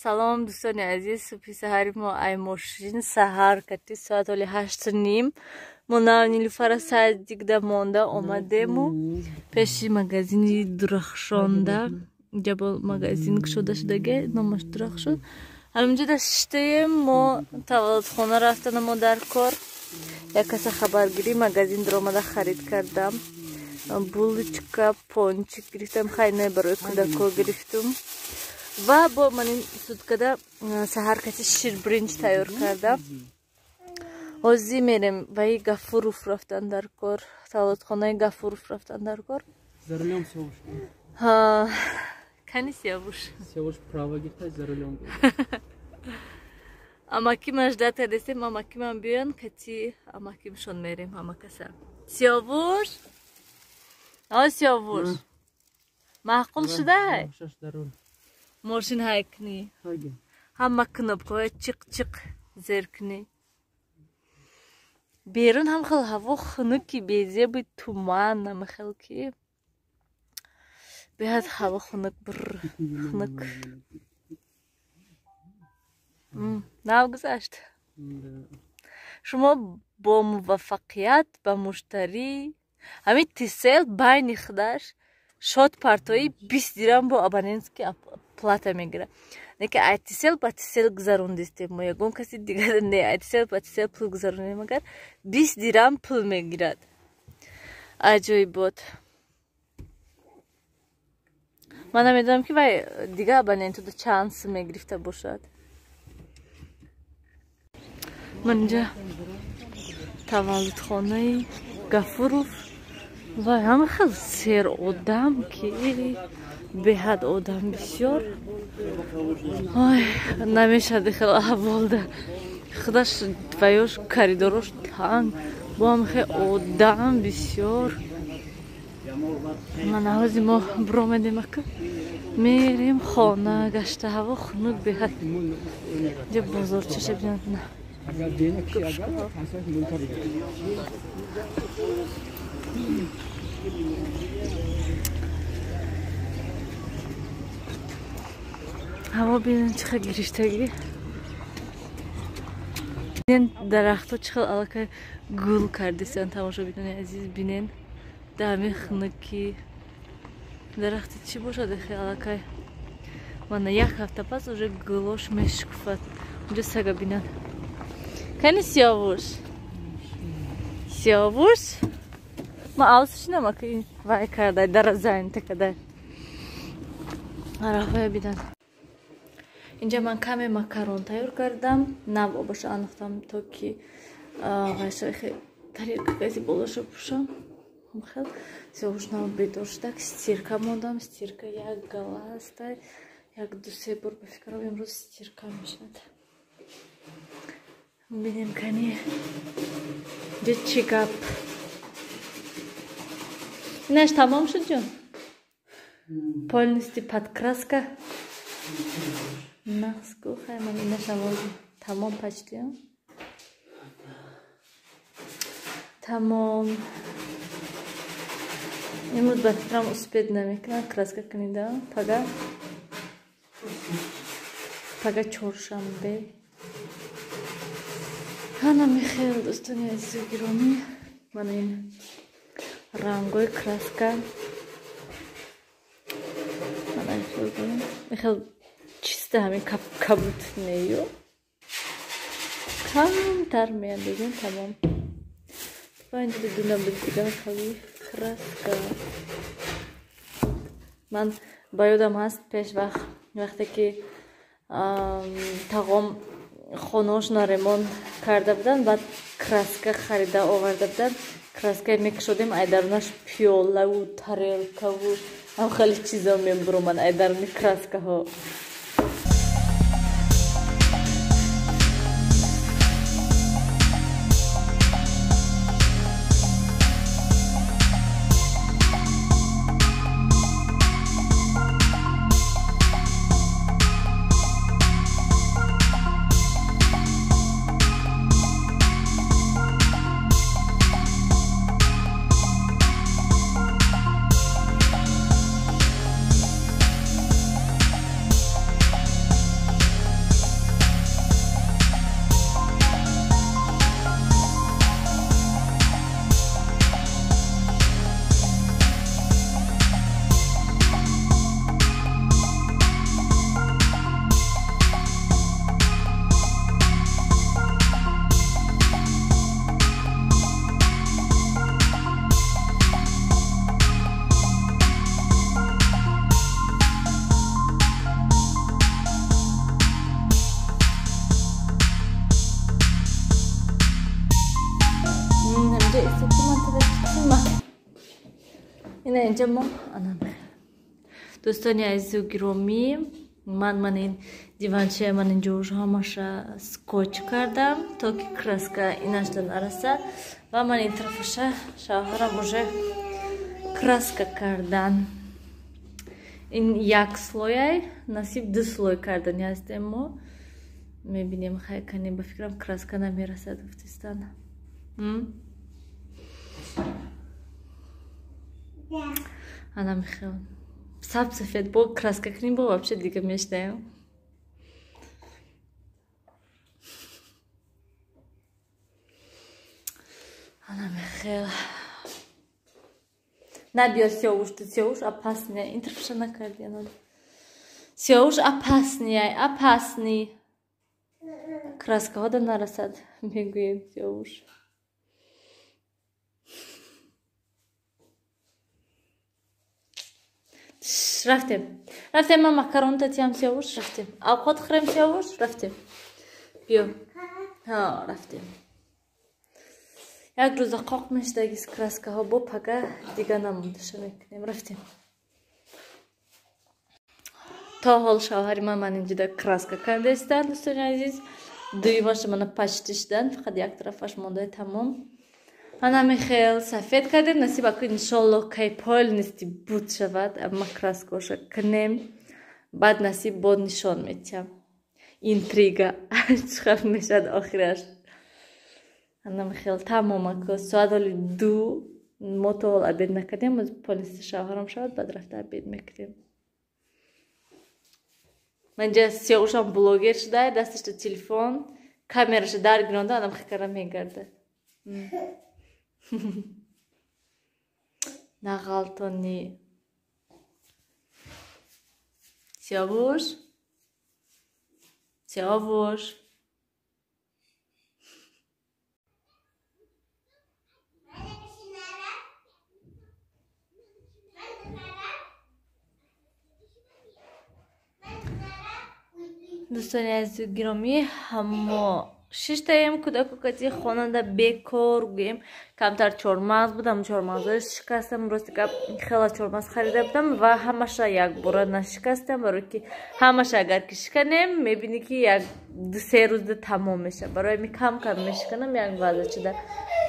Салом дӯстони азиз, субҳи саҳари мо ай мошин саҳар кати соат оли 8:30. Мо нав Нилуфара садикда монда омадему пеши магазини Дурахшонда. Инҷа бо магазин кушода шудаге, номаш Дурахшон. Ҳаминҷо даштаем мо таваллудхона рафтана мо дар кор. Як каса хабаргирӣ магазин даромада харид кардам. Булочка, пончик гирифтам, хайне барои кӯдако гирифтум. Ва бо ман ин суткада саҳар каси ширбиринҷ тайёр кардам. Ҳозир мерем ваи Гафуров рафтан дар кор, таваллудхонаи Гафуров рафтан дар кор. За рулем Сиёвуш. Ҳа, кани Сиёвуш? Сиёвуш право гирифта за рулем. Амаки ман ждать кардестем, амаки ман биён, кати амакимшон мерем, амакаса. Сиёвуш? О, Сиёвуш. Маъқул шудай? Мошин ҳай кунӣ. Ҳама кнопкаҳоя чиқ-чиқ зер кунӣ. Берун ҳам хел ҳаво хунуки, безеби туман, ама хел ки беҳад ҳаво хунук, бр хунук. Нав гузашт. Шумо бо муваффақият ба муштарӣ ҳамин Тисел байни худаш шот партои 20 дирам бо абонентский плата мегирад. Не ки ай Тисел ба Тисел гузарондистем мо, ягон каси дигар не, ай Тисел ба Тисел пул гузаронем, агар 20 дирам пул мегирад. Аҷоибот. Ман намедонам ки вай дигар абоненту чанд сум мегирифта бошад. Ман инҷа таваллудхонаи Гафуров. Вай ҳама хел сер одам ки беҳад одам бисёр. Ой, намешад хел аҳволда. Худаш ваёш коридорош танг, бо ҳам хел одам бисёр. Ман ҳозир мо биромадем ака. Мерем хона гашта, ҳаво хунук беҳад. Инҷа бозорчаша бинад. Ҳаво бинед чӣ хел гирифтагӣ. Бинен дарахтҳо чӣ хел аллакай гул кардисанд, тамошобинони азиз, бинен дами хунукӣ. Дарахти чӣ бошад хел аллакай. Мана як ҳафта пас уже гулош мешукуфад. Унҷо сага бинанд. Кани Сиёвуш? Сиёвуш? Ма авсушинам ака вай кардай, даразайн такадай. Арафая бидан. Инҷа ман каме макарон тайёр кардам, нав обаша андохтам то ки вайшахе тарелка гази болаша пӯшам. Хел Сиёвуш нав бедор шудак, стирка мондам, стирка як гала ҳастай, як ду се бор ба фикрам имрӯз стирка мешавад. Бинем кани ҷа чӣ гап. Инаш тамом шуд ҷон? Полностью подкраска. Нақс ку хай ман инаш авози тамом почти. Тамом. Имрӯз ба фикрам успед намекунам краска кунида. Пага? Пага чоршанбе. Ана мехел дӯстони азизу гиромӣ, мана ин рангои краска. Мана хел чиста ҳамин кабут нею. Камтар меандозем, тамом. Ва инҷо дуна буд дигар хали краска. Ман ба ёдам ҳаст пеш вақт, вақте ки тағом хонашона ремонт карда буданд, баъд краска харида оварда буданд. Краскае мекушодем, ай дарунаш пиёлаву тарелкаву ҳам хеле чизо мебуромад ай даруни краскаҳо. Ина инҷа мо ана дӯстони азизу гиромӣ, ман ин диванчая ман инҷо уже ҳамаша скотч кардам, то ки краска инашда нарасад. Ва ман ин тарафаша шавҳарам уже краска кардан. Ин як слояй, насиб ду слой кардани ҳастем мо. Мебинем, хай кани ба фикрам краска намерасад гуфтистан. Ана михел. Саб сафед бо краска кунем, бо вообще дига мешнаем. Ана михел. На биё сиёвуш, ту сиёвуш опасный. Ин тарафша накарди ана. Сиёвуш опасный, опасный. Краскаҳо да нарасад, мегӯем сиёвуш. Рафтем. Рафтем, ман макарон татиям сиёвуш, рафтем. Авқот хӯрем сиёвуш, рафтем. Биё. Ҳа, рафтем. Як рӯза қоқ мешдагис краскаҳо, бо пага дига намондаша мекунем. Рафтем. То ҳол шавҳари ман инҷода краска кардаистанд, дӯстони азиз. Дуюмаша мана пачти шудан, фақат як тарафаш монда тамом. Ана михел сафед кардем, насиб аку иншолло кай полностью буд шавад, амма краскаоша кунем, баъд насиб бо нишон метиҳам. Интрига чӣ хел мешавад охираш. Ана михел тамом аку соат оли 2 мо то ҳол обед накардем, полностью шавҳарам шавад, баъд рафта обед мекунем. Манҷа сиёвушам блогер шуда, дасташда телефон, камераша дар гиронда, анам хикара мегардад. Нағалтони. Сиёвуш? Сиёвуш. Дӯстони азизу гиромӣ, мо шиштаем кӯдаку кати хонанда бекор гӯем. Камтар чормағз будам, чормағзҳои шикастам. Рости гап, хела чормағз харида будам ва ҳамаша якбора нашикастам, барое ки ҳамаша агар ки шиканем, мебинӣ ки як ду-се рӯзда тамом мешавад. Барои ҳамин кам кам мешиканам, як вазачада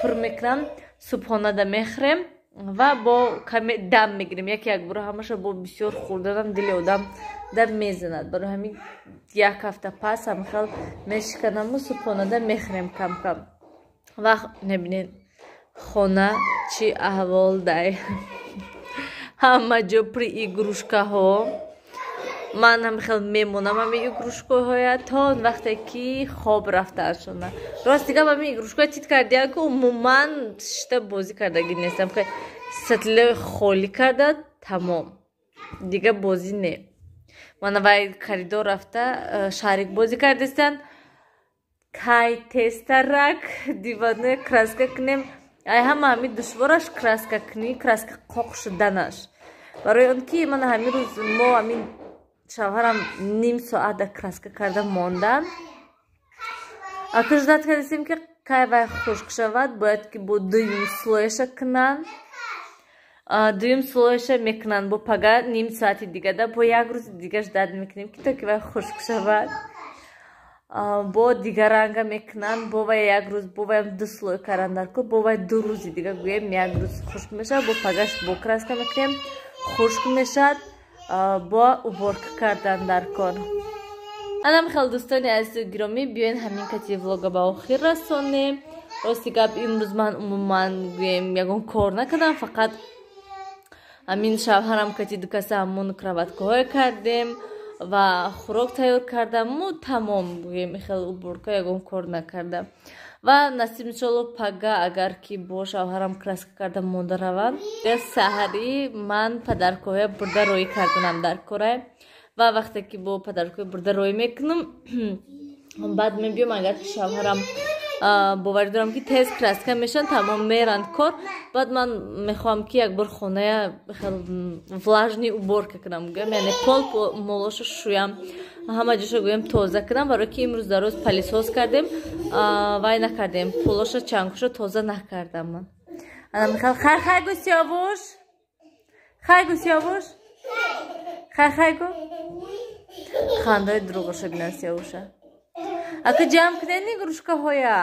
пур мекунам, субҳонада мехӯрем ва бо каме дам мегирем. Яке якбора ҳамаша бо бисёр хӯрданам дили одам дам мезанад. Барои ҳамин як ҳафта пас ҳамхел мешиканаму субҳонада мехӯрем кам-кам. Вақт небинед хона чӣ аҳвол дай. Ҳама ҷо при игрушкаҳо. Ман ҳамхел мемонам ҳами игрушкаҳоя то он вақте ки хоб рафтаашона. Рости гап, ҳами игрушкаҳо тит кардиям ки умуман шишта бозӣ кардагӣ нестам. Сатлаи холӣ карда тамом. Дига бозӣ не. Мана вай коридор рафта шарик бозӣ кардистанд. Кай тезтарак диванҳоя краска кунем. Ай ҳама ҳами душвораш краска кунӣ, краска қоқ шуданаш. Барои он ки мана ҳамин рӯз мо ҳамин шавҳарам ним соата краска карда мондан. Аку ждать кардистем ки кай вай хушк шавад, бояд ки бо дуюм слояша кунанд. Дуюм слояша мекунанд бо пага ним соати дигада, бо як рӯзи дига ждать мекунем ки то ки вай хушк шавад. Бо дигар ранга мекунанд, бо вай як рӯз, бо вайам ду слой кардан дар кор, бо вай ду рӯзи дига гӯем як рӯз хушк мешавад, бо пагаш бо краска мекунем, хушк мешавад, бо уборка кардан дар кор. Анам хел дӯстони азизу гиромӣ, биёен ҳамин кати влога ба охир расонем. Рости гап, имрӯз ман умуман гӯем ягон кор накардам, фақат ҳамин шавҳарам кати ду каса ҳамон кроваткаҳое кардем ва хӯрок тайёр кардаму тамом гӯем, хел уборка ягон кор накардам. Ва насиб иншолло пага агар ки бо шавҳарам краска карда монда раванд, саҳарӣ ман падаркоҳоя бурда роӣ карданам дар корай. Ва вақте ки бо падаркоҳоя бурда роӣ мекунам, баъд мебиём, агар ки шавҳарам боварӣ дорам ки тез краска мешаванд, тамом меранд кор. Баъд ман мехоҳам ки якбор хоная влажный уборка кунам, гӯям, яъне пол молоша шӯям, ҳама ҷоша гӯям тоза кунам, барои ки имрӯз дар рӯз палисоз кардем, вай накардем, полоша чангоша тоза накардам ман. Ана михал, хай хай гӯ сиёвуш, Хай гу, Сиёвуш, хай, хай гу. Хандаи дурӯғаша бинан, Сиёвуша. Ака, ҷамъ кунед игрушкаҳоя.